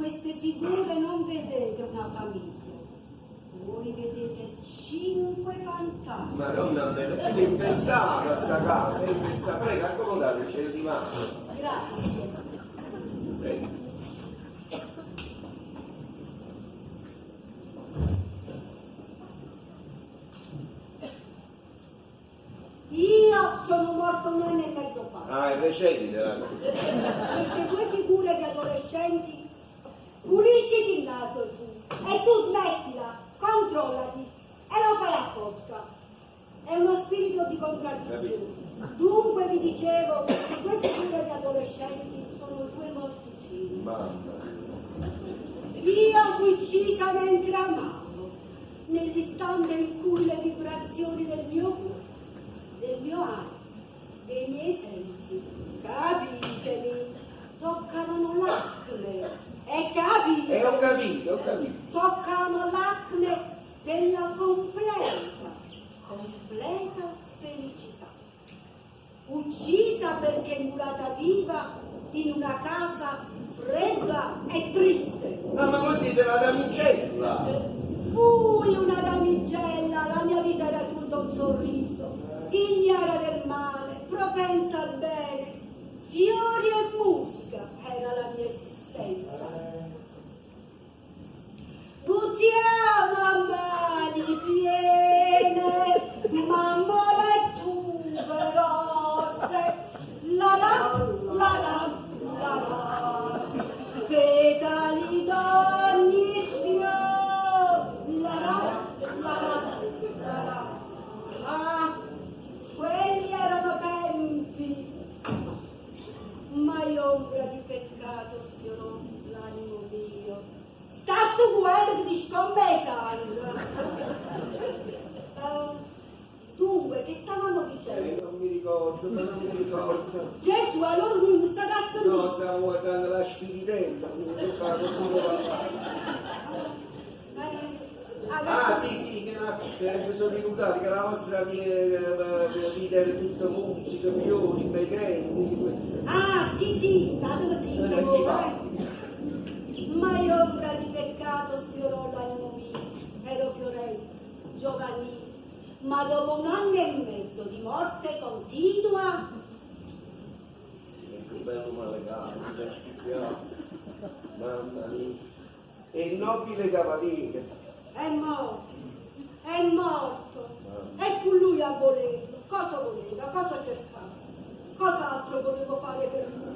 queste figure non vedete una famiglia, voi vedete cinque fantasmi. Madonna bella, è infestata sta casa, è infestata. Prego, accomodate, c'è il divano. Grazie. Prego. Io sono morto un anno e mezzo fa. Ah, è recente la cosa. Queste due figure di adolescenti, pulisciti il naso tu e tu smettila, controllati e lo fai apposta. È uno spirito di contraddizione. Dunque vi dicevo, queste due figure di adolescenti sono due morticini. Mamma mia. Io fui uccisa mentre amavo, nell'istante in cui le vibrazioni del mio cuore, del mio animo, dei miei sensi, capitemi, toccavano l'acme. E capite? E ho capito, ho capito. Toccavano l'acme della completa, completa felicità. Uccisa perché murata viva in una casa fredda e triste. Ah, ma voi siete la damigella! Fui una damigella, la mia vita era tutto un sorriso, ignara del male, propensa al bene, fiori e musica era la mia esistenza. Buttiamo a mani piene, mammole tuberose, la la la la la la, petali d'ogni fior, la la la la la. Ah, quelli erano tempi, mai ombra di peccato sfiorò l'animo mio. Sta tu quello che ti scombe sangue. Dunque, che stavamo dicendo? Non mi ricordo, ma non mi ricordo. Gesù, allora non sarà No, sentito. stavo guardando la spiritella, che fa così con la Ah, sì, sì, che la, mi sono ricordato che la vostra vita era tutta musica, fiori, bei tempi, questo. Ah, sì, sì, state zitto Non è chi voi. va. Mai ombra di peccato sfiorò l'animo mio. Ero fiorente, giovanile, ma dopo un anno e mezzo di morte continua, Che bello malegato, che schiffiato. Mamma mia. E il nobile cavaliere. è morto, è morto. E fu lui a volerlo. Cosa voleva? Cosa cercava? Cosa altro potevo fare per lui?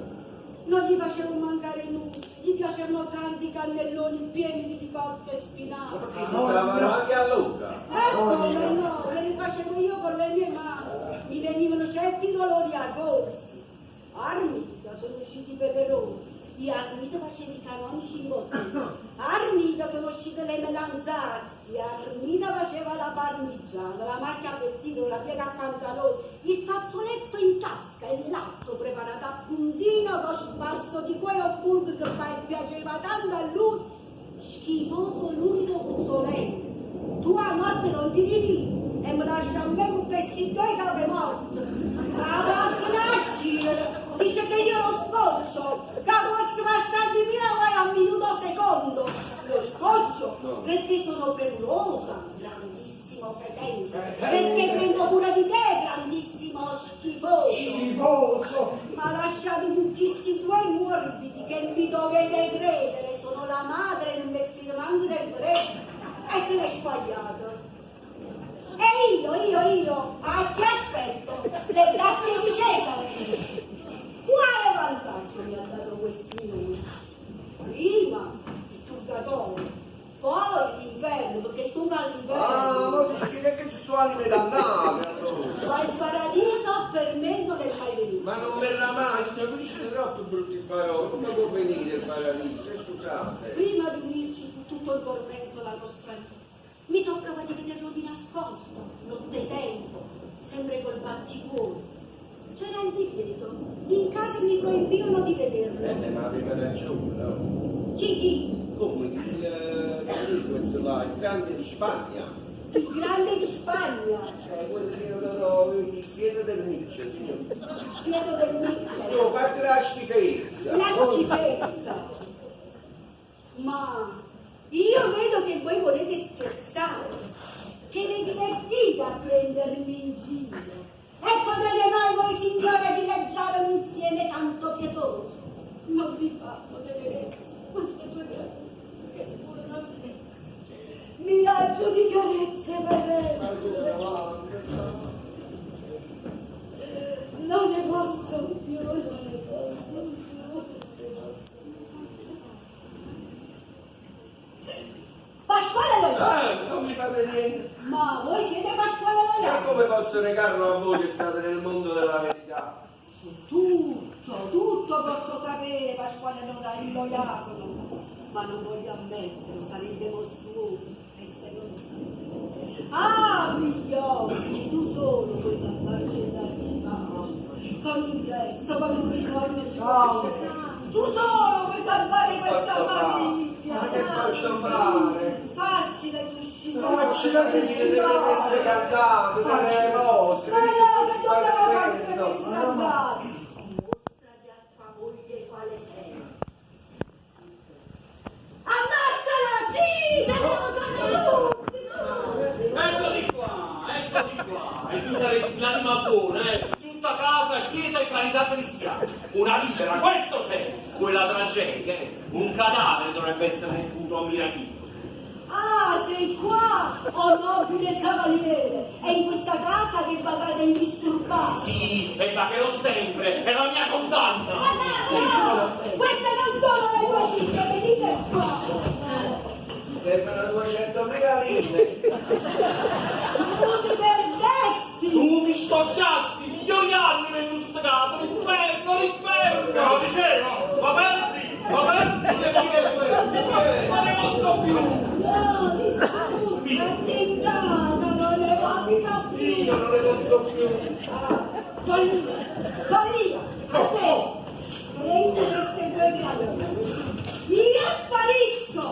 Non gli facevo mancare nulla, gli piacevano tanti cannelloni pieni di ricotta e Ma spinaci. perché si usavano anche allora? Ecco, no, le rifacevo io con le mie mani. Mi venivano certi dolori ai polsi. Armida sono usciti i peperoni. I Armida faceva i canonici in bottega. Armida sono uscite le melanzane. I Armida faceva la parmigiana, la macchia a vestito, la piega a pantaloni, il fazzoletto in tasca e l'altro preparato a puntino con spasso di cuoio bulgaro che piaceva tanto a lui, schifoso l'unico puzzolente. Tu a notte non ti ritiri e mi lascia a me con questi due cape morti. La pazza dice che io lo scoccio, che posso passare mila guai a minuto secondo. Lo scoccio No. perché sono premurosa, grandissimo fedente, Fedente. perché prendo cura di te, grandissimo schifoso. Schifoso! Ma lasciate con questi due morbidi che mi dovete credere, sono la madre e non mi fido manco del re. E se l'è sbagliato. E io, a chi aspetto? Le grazie di Cesare. Quale vantaggio mi ha dato quest'unione? Prima il purgatorio, poi l'inferno, perché sono all'inferno. Ah, ma si spiega che ci sono anime dannate allora. Ma il paradiso per me non è mai venuto. Ma non verrà mai, signor, voi dite troppo brutte parole, come può venire il paradiso? Scusate. Prima di unirci fu tutto il tormento la nostra vita. Mi toccava di vederlo di nascosto, nottetempo, sempre col batticuore. C'era il divieto, in casa mi proibivano di vederlo. Beh, ma aveva ragione, no? Chi chi? Come il questo là, il grande di Spagna. Il grande di Spagna, Quello che no, il fiero del Nietzsche, signore. il fiero del Nietzsche. No, fate la schifezza. La schifezza. voi volete scherzare, che vi divertite a prendermi in giro. E potete mai voi, signore, dileggiare un insieme tanto pietoso? Non vi fanno tenerezza queste due creature che furono ammesse. Miraggio di carezze perenne. Non ne posso più, non ne posso più, non ne posso più. Pasquale Loiacono! Ah, non mi fate niente. Ma voi siete Pasquale Ma Loiacono? come posso negarlo a voi che state nel mondo della verità? Su tutto, tutto posso sapere, Pasquale Loiacono, ma non voglio ammetterlo, sarebbe mostruoso e se non sapete. Apri gli occhi, tu solo puoi salvarci e darci pace, con un gesto, con un ricordo di pace. Tu solo puoi salvare questa Posso fare? famiglia. Ma che posso fare? Facci resuscitare. Facci venire delle messe cantate, delle cose. Ma no, che dobbiamo fare No. queste cantate? Mostrati a tua moglie quale sei. Ammazzala, sì, saremo tutti. Eccoti qua, eccoti qua. E tu saresti l'anima buona, eh? Tutta casa, chiesa e carità cristiana. Una libera, questo sei. Quella tragedia, eh? Un cadavere dovrebbe essere un punto ammirativo. Ah, sei qua, oh nobile cavaliere. È in questa casa che vagate indisturbati. Sì, e pagherò sempre, è la mia condanna. Ma no, no, queste non sono le tue figlie, venite qua. Mi servono 200.000 lire. Tu mi perdesti. Tu mi scocciasti, migliori anni mi hai lussato, l'inferno, l'inferno! Te lo dicevo, va perdi, va perdi! Non ne posso più! No, distrutta, annientata, non ne capita più. Io non ne posso più! Ah, follia, follia, a te, prendi queste due creature. Io sparisco!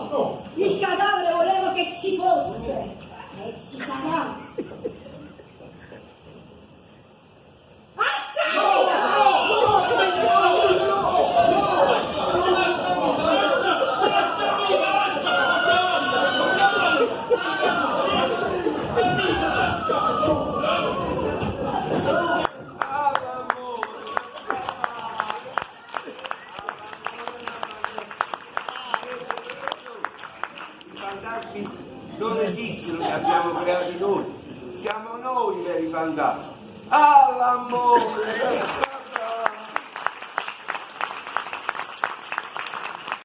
Il cadavere volevo che ci fosse e ci sarà. Alzate! Ah, l'amore. I fantasmi non esistono, li abbiamo creati noi. Siamo noi i veri fantasmi. Ah, l'amore!